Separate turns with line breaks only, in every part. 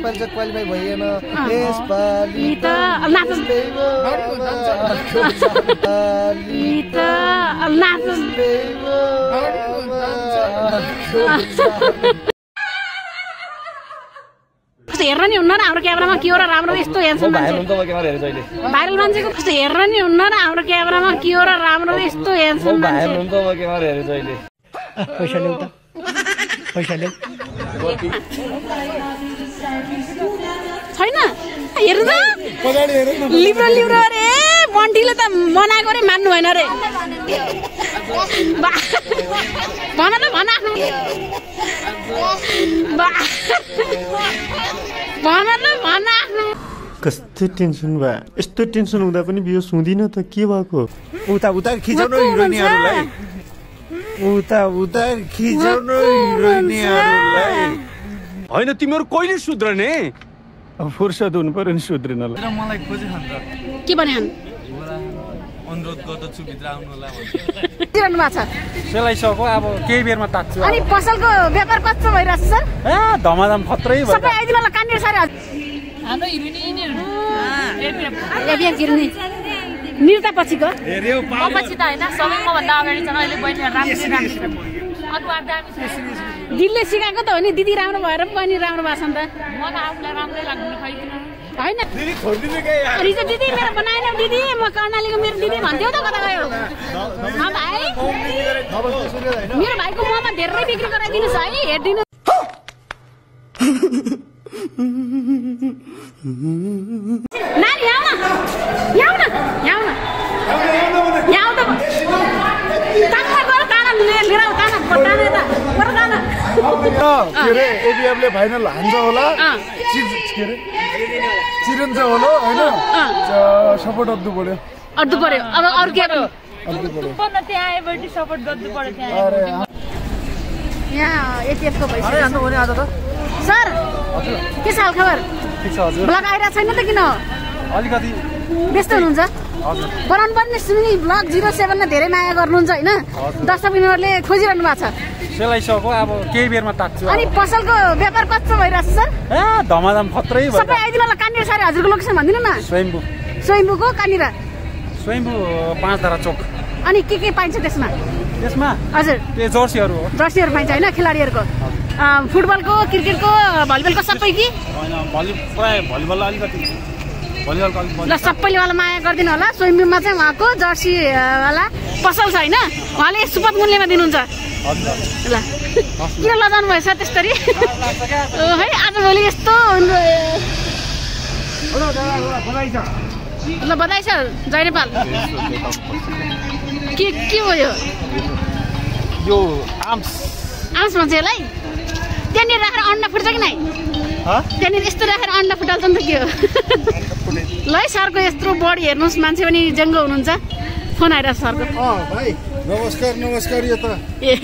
यसपालि चाहिँ क्वालिफाई भइएन यसपालि
त नाच हेर्न नि हुन्न र हाम्रो क्यामेरामा के हो र राम्रो यस्तो हेर्छन् भाइरल मान्छेको कस्तो हेर्न नि हुन्न र हाम्रो क्यामेरामा के हो र राम्रो यस्तो हेर्छन्
पैसा ल्याउ त पैसा ल्याउ
छैन हेर्नु त लिब्रो अरे बन्टीले त बनाएको अरे मान्नु भएन अरे भन त भन आफ्नो
कस्तो टेन्सन भयो यस्तो टेन्सन हुँदा पनि बियो सुन्दिन त के भएको
उता खिचाउनु हिरोइनीहरूलाई उता खिचाउनु हिरोइनीहरूलाई
होइन तिमीहरू कहिले सुध्रने
अब फुर्सद हुनु पर्यो नि सुध्रिनलाई
मलाई खोजे खान त
के भने
अनुरोध गर्दछु भित्र आउनुलाई
तिर्नु भएको छ
सेलाइसक्यो अब केही बेरमा तात्छु
अनि पसलको व्यापार कस्तो भइरहेछ सर
ए धमाधम खत्रै भयो
सबै आइदिनु होला कान्नेर सारे हाम्रो हिरोइनी निर्ता पछिको
पछि त होइन सबै मभन्दा अगाडि छन् अहिले बहिनीहरू राम्रो
दिदीले सिकाएको त हो नि दिदी राम्रो भएर पनि राम्रो भएको छ नि त
म त आफूलाई राम्रै लाग्दैन खाइदिनु
होइन रिजो दिदी मेरो बनाएन दिदी म कर्णालीको मेरो दिदी भन्थ्यौ त कता गयो भाइ मेरो भाइको मोमो धेरै बिक्री गराइदिनुहोस् है हेरिदिनु नानी यहाँ
एबिएफले फाइनल हान्छ होला चिरन्छ होला होइन सपोर्ट अड्नु पर्यो
अब अरू के
सपोर्ट गर्नु पर्यो
यहाँ एटिएफको भइसक्यो सर के छ खबर ब्लग आइरहेको छैन त किन
अलिकति
व्यस्त हुनुहुन्छ बनाउनु पर्ने सुनि ब्लग 07 मा धेरै माया गर्नुहुन्छ होइन दर्शकबिनहरूले खोजिरहनु भएको छ
सेलाइसक्यो अब केही बेरमा तात्छु
अनि पसलको व्यापार कस्तो भइरहेछ सर
ए धमाधम खत्रै भयो
सबै आइदिनु होला कान्नेर सारे हजुरको लोकेसन भनिदिनु न स्वयम्भूको कान्नेर
स्वयम्भू 5 धारा चोक
अनि के पाइन्छ त्यसमा हजुर
त्यो जर्सीहरू
पाइन्छ होइन खेलाडीहरूको फुटबलको क्रिकेटको भलिबलको सबै कि
भलिबल अलिकति
ल सबैले वाला माया गरिदिनु होला स्वयम्भूमा चाहिँ उहाँको जर्सी वाला पसल छ होइन उहाँले सुपथ मूल्यमा दिनुहुन्छ ल किन लजाउनु भएछ त्यसरी है आजभोलि यस्तो ल बधाई छ जय नेपाल के हो
यो आर्म्स
भन्छ यसलाई त्यहाँनिर राखेर अन्डा फुट्छ कि नै त्यहाँनिर यस्तो राखेर अन्डा फुटाल्छ नि त के हो ल है सरको यत्रो बडी हेर्नुहोस् मान्छे पनि जङ्गो हुनुहुन्छ फोन आइरहेको सरको
भाइ नमस्कार यो त
ए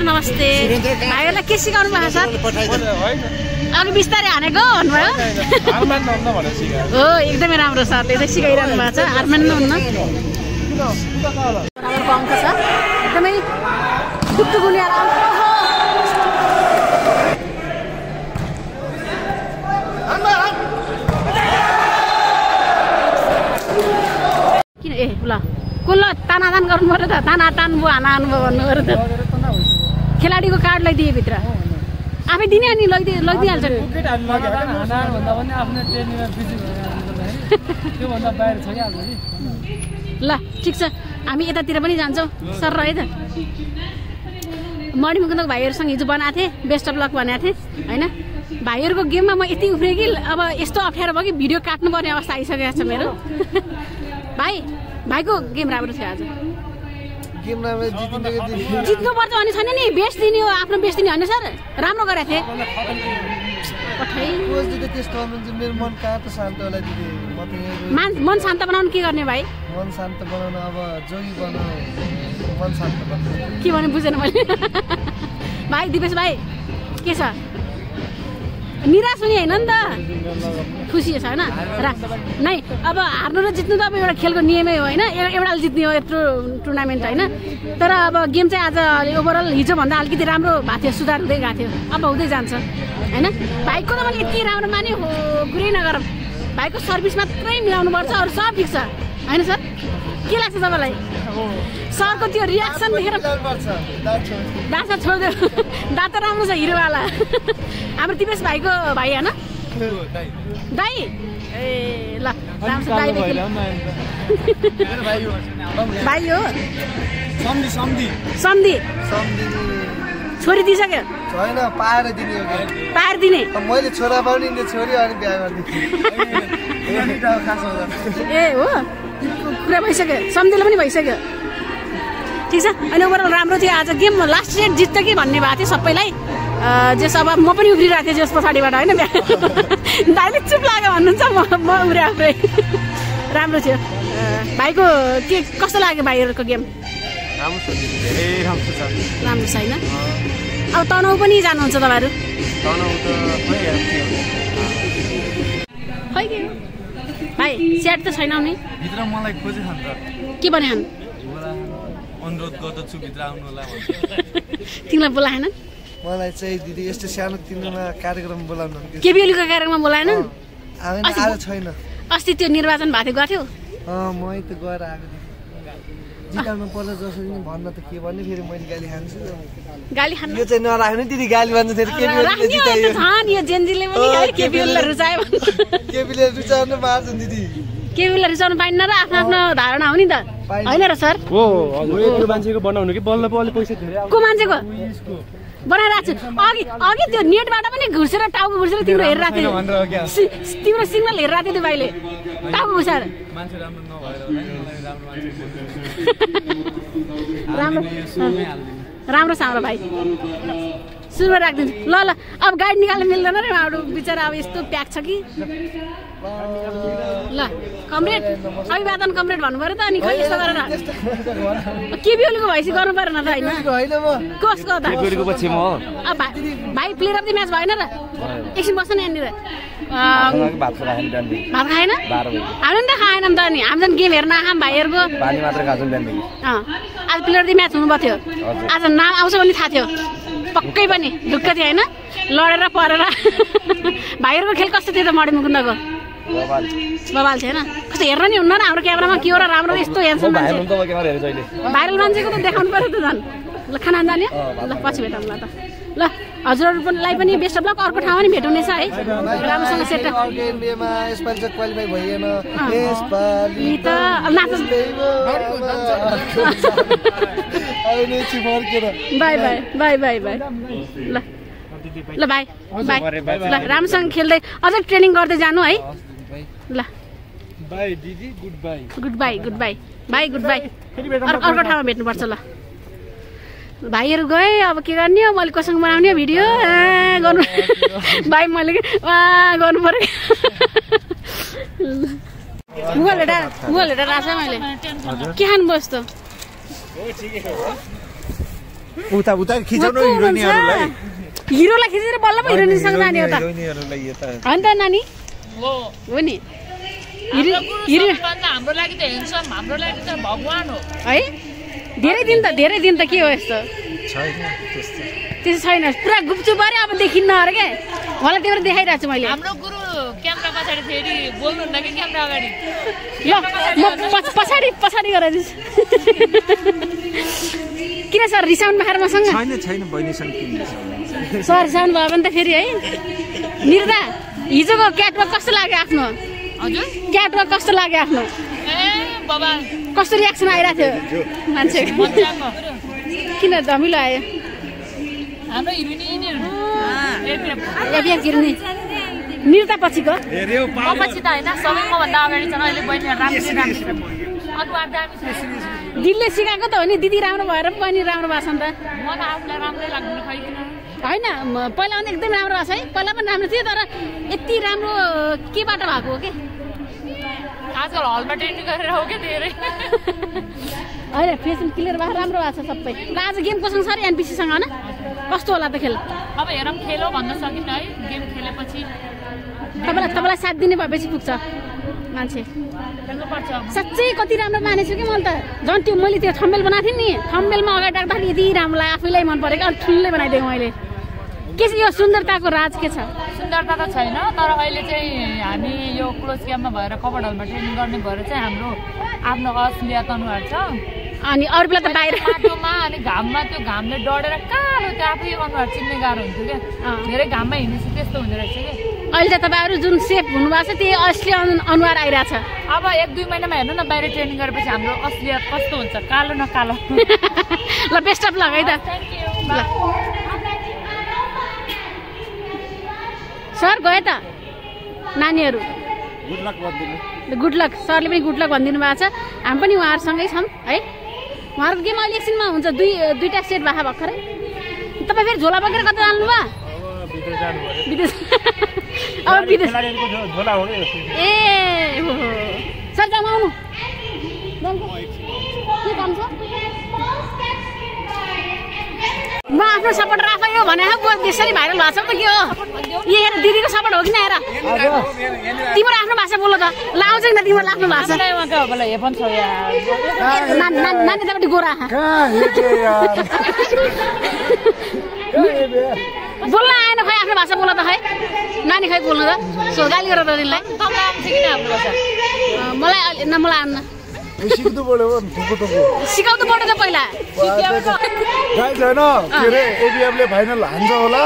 नमस्ते भाइहरूलाई के सिकाउनु भएको सर अघि बिस्तारै हानेको भन्नुभयो हो एकदमै राम्रो सरले चाहिँ सिकाइरहनु भएको छ हारमान हुन्न अङ्क छ एकदमै टुकटुकुलिएर किन ए ल कुल्लो तानातान गर्नु पर्यो त ताना तान्बो हान्नु भन्नु पर्यो त खेलाडीको कार्ड लैदिए भित्र आफै दिने अनि लैदिइहाल्छ ल ठिक छ हामी यतातिर पनि जान्छौँ सर है त मणिमुकुन्दको भाइहरूसँग हिजो बनाएको थिएँ बेस्ट अफ लक भनेको थिएँ होइन भाइहरूको गेममा म यति उफ्रेँ कि अब यस्तो अप्ठ्यारो भयो कि भिडियो काट्नुपर्ने अवस्था आइसकेको छ मेरो भाइको गेम राम्रो थियो आज जित्नुपर्छ भन्ने छैन नि बेस्ट दिने हो आफ्नो बेस्ट दिने होइन सर राम्रो गरेको थिएँ मन शान्त बनाउनु के गर्ने भाइ
मन शान्त बनाउनु अब जोगी बनाऊ
मन शान्त बन्छ।
के भने बुझेन मैले भाइ दिपेश भाइ के छ निराश हुने होइन नि त खुसी छ होइन नै अब हार्नु र जित्नु त अब एउटा खेलको नियमै हो होइन एउटाले जित्ने हो यत्रो टुर्नामेन्ट होइन तर अब गेम चाहिँ आज ओभरअल हिजोभन्दा अलिकति राम्रो भएको थियो सुधार हुँदै गएको थियो अब हुँदै जान्छ होइन भाइको त मैले यति राम्रो माने हो कुरै नगर भाइको सर्भिस मात्रै मिलाउनु पर्छ अरू सब ठिक छ होइन सर के लाग्छ तपाईँलाई सरको त्यो रियाक्सन देखेर दाँत छोड्दै दाँत त राम्रो छ हिरोवाला हाम्रो दिपेश भाइको भाइ होइन दाइ ए ल राम्रो छ दाइ भाइ हो सम्धी छोरी दिइसक्यो
छैन पाएर दिने हो
पाएर दिने
मैले छोरा पाउने छोरी अनि बिहा गरिदिन्छु
ए हो कुरा भइसक्यो सम्झिलो पनि भइसक्यो ठिक छ अनि ओभरअल राम्रो थियो आज गेम लास्ट सेट जित्छ कि भन्ने भएको थियो सबैलाई जस अब म पनि उफ्रिरहेको थिएँ जस पछाडिबाट होइन दाइले चुप लाग्यो भन्नुहुन्छ म उफ्रे आफै राम्रो थियो भाइको के कस्तो लाग्यो भाइहरूको गेम राम्रो छ होइन अब तनाउ पनि जानुहुन्छ तपाईँहरू खै के भाइ स्याट त छैन नि
भित्र मलाई खोजे खान त
के भने खान
अनुरोध गर्दछु भित्र आउनु होला
तिमीलाई बोलाएन
मलाई चाहिँ दिदी यस्तो सानो तिनीमा कार्यक्रम बोलाउनु
केबिएलको कार्यक्रममा बोलाएन
आज छैन
अस्ति त्यो निर्वाचन भएको थियो गएको थियो
म त गएर आएको जिताउनु पर्छ जसरी नि भन्न त के भन्ने फेरि मैले गाली खान्छु
गाली खानु
यो चाहिँ नराख्नु दिदी गाली भन्छ फेरि केबिएलले जितायो
यो जेन्जीले पनि है केबिएललाई रुचायो
केबिएलले रुचाउनु पार्छ दिदी
केबिएललाई रुचाउनु पाइन्न र आफ्नो आफ्नो धारणा हो नि त होइन र सर
हो यो मान्छेको बनाउनु कि बल्ल बल्ल पैसा धेरै
को मान्छेको बनाइरहेको छु अघि त्यो नेटबाट पनि घुसेर टाउको घुसेर तिम्रो हेरिरहेको थियो तिम्रो सिग्नल हेरिरहेको थियो त्यो भाइले टाउको घुसाएर राम्रो छ हाम्रो भाइ सुरुमा राखिदिन्छु ल ल अब गाडी निकाल्नु मिल्दैन रे हाम्रो बिचरा अब यस्तो प्याक छ कि ल कमरेड अभिवादन कमरेड भन्नु पर्यो त अनि खै यस्तो गरेर केबिएलको भएपछि गर्नु परेन त होइन कसको त भाइ प्लेयर अफ द म्याच भएन र एकछिन बस्छ नि यहाँनिर भात खाएन हामी नि त खाएन नि त नि हामी त गेम हेर्न आँखाम भाइहरूको आज प्लेयर अफ द म्याच हुनुभएको थियो आज नाम आउँछ भन्ने थाहा थियो पक्कै पनि ढुक्क थियो होइन लडेर परेर भाइहरूको खेल कस्तो थियो त मडी मुकुन्दको बबाल थियो होइन कस्तो हेर्न नि हुन्न र हाम्रो क्यामेरामा के हो र राम्रो यस्तो हेर्छ भाइरल मान्छेको त देखाउनु पर्यो त झन् ल खाना जाने ल पछि भेटौँला त ल हजुरहरूलाई पनि बेस्ट अफ लक अर्को ठाउँमा नि भेट हुनेछ है राम्रोसँग set by by by by by ल ल बाई बाई ल राम्रोसँग खेल्दै अझै ट्रेनिङ गर्दै जानु है ल
बाई दिदी good by
good by good by by good by अर्को ठाउँमा भेट्नुपर्छ ल भाइहरू गए अब के गर्ने हो मैले कोसँग बनाउने भिडियो गर्नु भाइ मैले गर्नु पर्यो मुगल हेटेर राछ मैले के खानुभयो यस्तो हिरोलाई खिचेर बल्ल पो हिरोइनसँग जाने हो त होइन त नानी हो नि
हाम्रो लागि त हेन्डसम हाम्रो लागि त भगवान हो
है धेरै दिन त के हो यस्तो त्यस्तो छैन पुरा गुपचुप अरे अब देखिन्न अरे के मलाई त्यो देखाइरहेको छु मैले
हाम्रो गुरु क्यामेरा पछाडि फेरि बोल्नुहुन्न कि क्यामेरा अगाडि
ल म पछाडि गराइदिन्छु किन सर रिसाउनु भएर मसँग
छैन बहिनीसँग
सर रिसाउनु भयो भने त फेरि है निर्दा हिजोको क्याटवक कस्तो लाग्यो आफ्नो
हजुर
क्याटवक कस्तो लाग्यो आफ्नो
ए बाबा
कस्तो रियाक्सन आइरहेको थियो मान्छे किन धमिलो आयो
हाम्रो
हिरोइनी निर्ता पछिको
पछि त होइन सबै मभन्दा अगाडि छन् अहिले बहिनीहरू
दिदीले सिकाएको त हो नि दिदी राम्रो भएर पनि बहिनी राम्रो भएको छ नि त
म त आफूलाई राम्रै लाग्दैन खै किन
होइन पहिला पनि एकदम राम्रो भएको छ है पहिला पनि राम्रो थियो तर यति राम्रो केबाट भएको हो कि
आजकल हलमा ट्रेनिङ गरेर हो कि धेरै
होइन फेसन क्लियर भएर राम्रो भएको छ सबै ल आज गेम कोसँग छ अरे एनपिसीसँग होइन कस्तो होला त खेल
अब हेरौँ खेलो भन्न सकिन्न है गेम खेलेपछि
तपाईँलाई साथ दिने भएपछि पुग्छ मान्छे
खेल्नुपर्छ
साँच्चै कति राम्रो मानेछु कि मैले त झन् त्यो मैले त्यो थम्बेल बनाएको थिएँ नि थम्बेलमा अगाडि राख्दाखेरि यति राम्रो लाग्यो आफैलाई मन परेको अलिक ठुलै बनाइदिएँ मैले के छ यो सुन्दरताको राज के छ
सुन्दरता त छैन तर अहिले चाहिँ हामी यो क्लोज क्याम्पमा भएर कभर्ड हलमा ट्रेनिङ गर्ने भएर चाहिँ हाम्रो आफ्नो असलियत अनुहार छ
अनि अरू बेला त बाहिर
बाटोमा अनि घाममा त्यो घामले डढेर कालो त्यो आफै अनुहार चिन्ने गाह्रो हुन्थ्यो क्या धेरै घाममा हिँडेपछि त्यस्तो हुँदो रहेछ कि
अहिले त तपाईँहरू जुन सेप हुनुभएको छ त्यही असली अनुहार आइरहेछ
अब 1-2 महिनामा हेर्नु न बाहिर ट्रेनिङ गरेपछि हाम्रो असलियत कस्तो हुन्छ कालो न कालो
ल बेस्ट अफ लक है त सर गए त नानीहरू गुड लक सरले पनि गुड लक भनिदिनु भएको छ हामी पनि उहाँहरूसँगै छौँ है उहाँहरूको गेम अहिले एकछिनमा हुन्छ दुईवटा सेट भएको भर्खरै तपाईँ फेरि झोला बोकेर कता जानु भयो विदेश अब विदेश ए हो सर जाउँ आउनु के काम छ म आफ्नो सपोर्टर आफै हो भने त्यसरी भाइरल भएको छ त के हो यो हेर दिदीको सपोर्ट हो कि न हेर तिम्रो आफ्नो भाषा बोल त ल आउँछ नि त तिम्रो आफ्नो भाषा नानी तपाईँले गोरा बोल्न आएन खै आफ्नो भाषा बोल त खै नानी खै बोल्नु त सो गाली गर त तिमीलाई मलाई मलाई आउन
सिक्नु पर्यो
सिकाउँनु पर्यो त पहिला
गाइस हैन के रे एबिएफले फाइनल हान्छ होला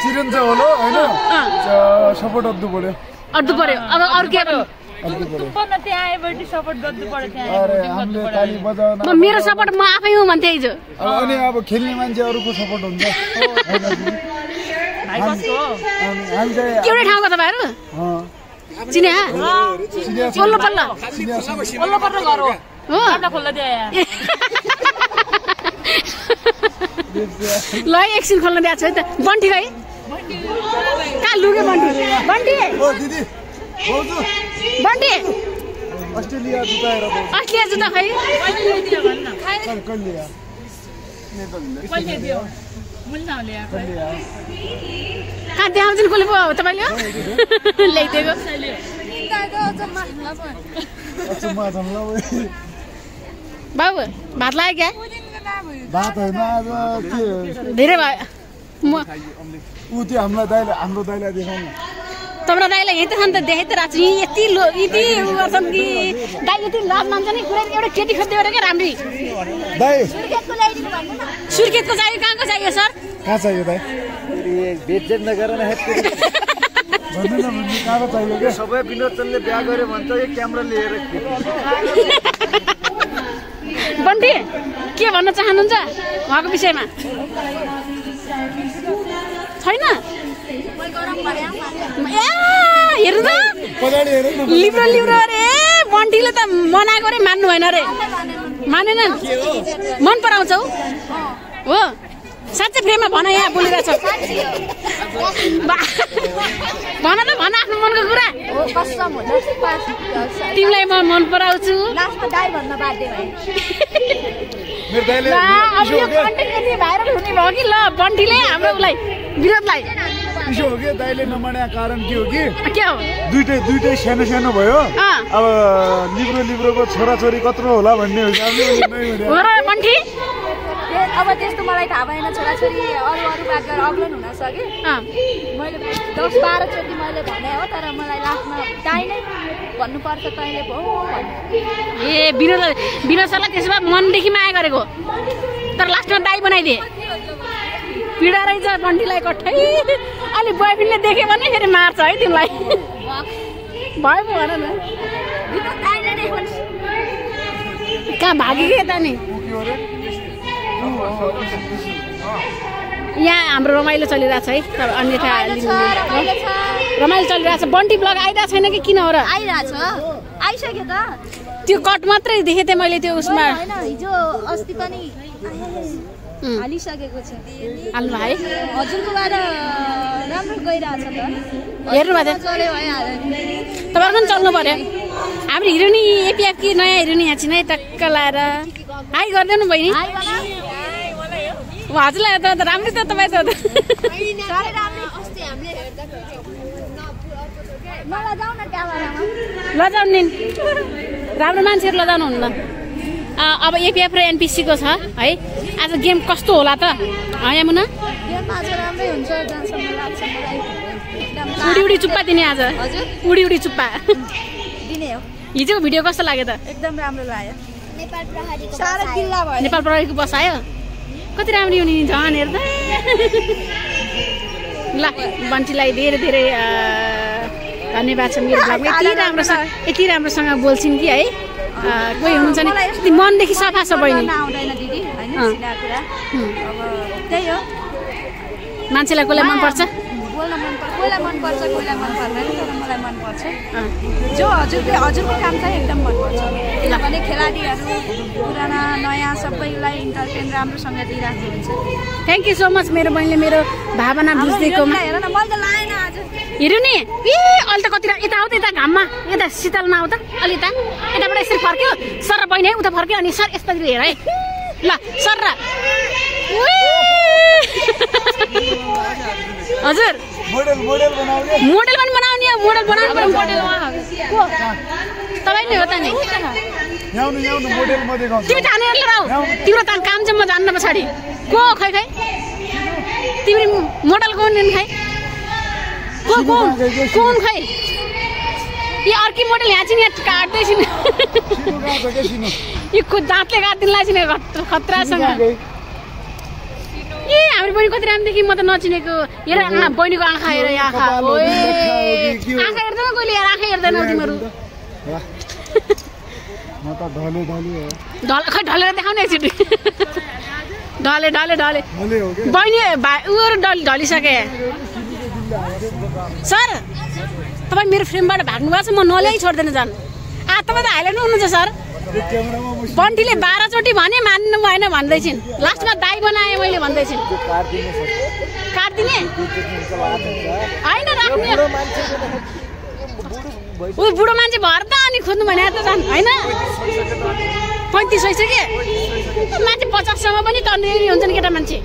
चिरन्छ होला हैन सपोर्ट अद्दु पर्यो
अब अरु के मेरो सपोर्ट म आफै हुँ भन्थे हिजो
अनि अब खेल्ने मान्छे अरूको सपोर्ट हुन्छ
एउटै ठाउँको तपाईँहरू चिने पल्लो पल्लो घर हो ल एकछिन खोल्न दिएको छ है त बन्टी खै कहाँ लुग्यो बन्टी
अस्ट्रेलिया
जुत्ता खै कहाँ देखाउँछ नि कसले पो तपाईँले ल्याइदिएको बाबु भात लाग्यो क्या
भात होइन आज के
धेरै भयो
ऊ त्यो हाम्रो दाइलाई देखाउनु
तपाईँ दाइलाई यही त छ नि त देखाइ त राख्छु यति गर्छन् कि दाइ यति लाज मान्छ नि पुरै एउटा केटी खोज्दै गरेर क्या राम्री
दाइ
सुर्खेतको चाहियो कहाँको चाहियो सर
कहाँ चाहियो दाइ
बेचेट नगर न
कहाँ चाहियो क्या
सबै विनोद चन्दले बिहा गर्यो भन्छ यो क्यामेरा लिएर
बन्टी के भन्न चाहनुहुन्छ उहाँको विषयमा छैन हेर्नु त लिब्रो अरे बन्टीले त मनाएको अरे मान्नु भएन अरे मानेनन् मन पराउँछौ हो साँच्चै फ्रेममा भन यहाँ बोलिरहेछ भन त भन आफ्नो मनको कुरा तिमीलाई म मन पराउँछु अब यो कन्टेन्ट यति भाइरल हुने भयो कि ल बन्टीले हाम्रो उसलाई विरोधलाई
पिसो हो कि दाइले नमाने कारण के हो कि
के हो
दुइटै सानो भयो अब लिब्रोको छोराछोरी कत्रो होला भन्ने
हो र बन्टी
अब त्यस्तो मलाई थाहा भएन छोराछोरी अरू बात गरेर अग्लन हुन सक्यो मैले 10-12 चोटि मैले भने हो तर मलाई लास्टमा दाइ नै भन्नुपर्छ तैँले भो
ए विनोद सरलाई त्यसो भए मनदेखि माया गरेको तर लास्टमा दाइ बनाइदिए पीडा रहेछ बन्टीलाई कठै अलि बोयफ्रेन्डले देख्यो भने फेरि मार्छ है तिमीलाई भयो पो भन न कहाँ भाग्यो कि यता नि यहाँ हाम्रो रमाइलो चलिरहेछ है अन्यथा रमाइलो चलिरहेछ बन्टी ब्लग आइरहेको छैन कि किन हो र
आइरहेछ आइसक्यो त
त्यो कट मात्रै देखेँ थिएँ मैले त्यो उसमा
हिजो अस्ति पनि हालिसकेको छ
हाल्नु है
हजुरकोबाट राम्रो गइरहेछ त
हेर्नु भएको तपाईँको पनि चल्नु पर्यो हाम्रो हिरोनी एपिएफ कि नयाँ हिरोनी यहाँ छिन् है टक्क लाएर हाई गरिदिनु बहिनी हजुरलाई त राम्रो त तपाईँ त लजाउनु नि राम्रो मान्छेहरू लजाउनु हुन्न अब एपिएफ र एनपिसीको छ है आज गेम कस्तो होला त यमुना उडी उडी चुप्पा दिने आज उडी उडी चुप्पा हिजोको भिडियो कस्तो लाग्यो त
एकदम राम्रो लाग्यो
नेपाल प्रहरीको बसायो कति राम्रो हुने झन् हेर्दा ल बन्टीलाई धेरै धेरै धन्यवाद छ मेरो ब्लगमा यति राम्रोसँग बोल्छिन् कि है कोही हुनुहुन्छ नि मनदेखि सफा छ बहिनी मान्छेलाई कसलाई मनपर्छ
बोल्न मनपर्छ कोहीलाई मनपर्छ कोहीलाई मन पर्दैन तर मलाई मनपर्छ जो हजुरको काम चाहिँ एकदम मनपर्छ किनभने खेलाडीहरू पुराना नयाँ सबैलाई इन्टरटेन राम्रोसँग दिइराख्नु हुन्छ
थ्याङ्क यू सो मच मेरो बहिनीले मेरो भावना बुझिदिएकोमा
हेर न मैले त लाएन आज
हेर्नु नि अहिले त कति यता आऊ त यता घाममा यता शीतलमा आऊ त अलि यताबाट यसरी फर्क्यो सर र बहिनी है उता फर्क्यो अनि सर यतातिर हेर है ल सर र हजुर मोडल पनि बनाउने मोडल बनाउनु तपाईँ नै हो त नि तिमी जाने तिम्रो त काम चाहिँ म जान्न पछाडि को खै तिमी मोडल कोन खै कोन खै यो अर्की मोडल यहाँ चाहिँ यहाँ काट्दैछन् यो दाँतले काटिदिनु लाग्छ खतरासँग ए हाम्रो बहिनी कति राम्रो देखि म त नचिनेको हेर बहिनीको आँखा हेर आँखा आँखा हेर्दैन कहिले आँखा हेर्दैन तिमीहरू खै ढलेर देखाउने एकचोटि ढले बहिनी उयो ढलिसके सर तपाईँ मेरो फ्रेमबाट भाग्नु भएको छ म नल्याइ छोड्दैन जान तपाईँ त हाइलाइट हुनुहुन्छ सर बन्टीले 12 चोटि भने मान्नु भएन भन्दैछिन् लास्टमा दाई बनाएँ मैले भन्दैछिन् काट्दिने होइन राख्ने ऊ बुढो मान्छे भएर त अनि खोज्नु भने त जान होइन 35 भइसक्यो मान्छे 50 सम्म पनि तर्ने हुन्छ नि केटा मान्छे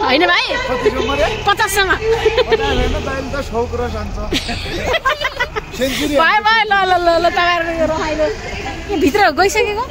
होइन भाइ 50 सम्म भाइ ल तपाईँहरू रमाइलो भित्र गइसकेको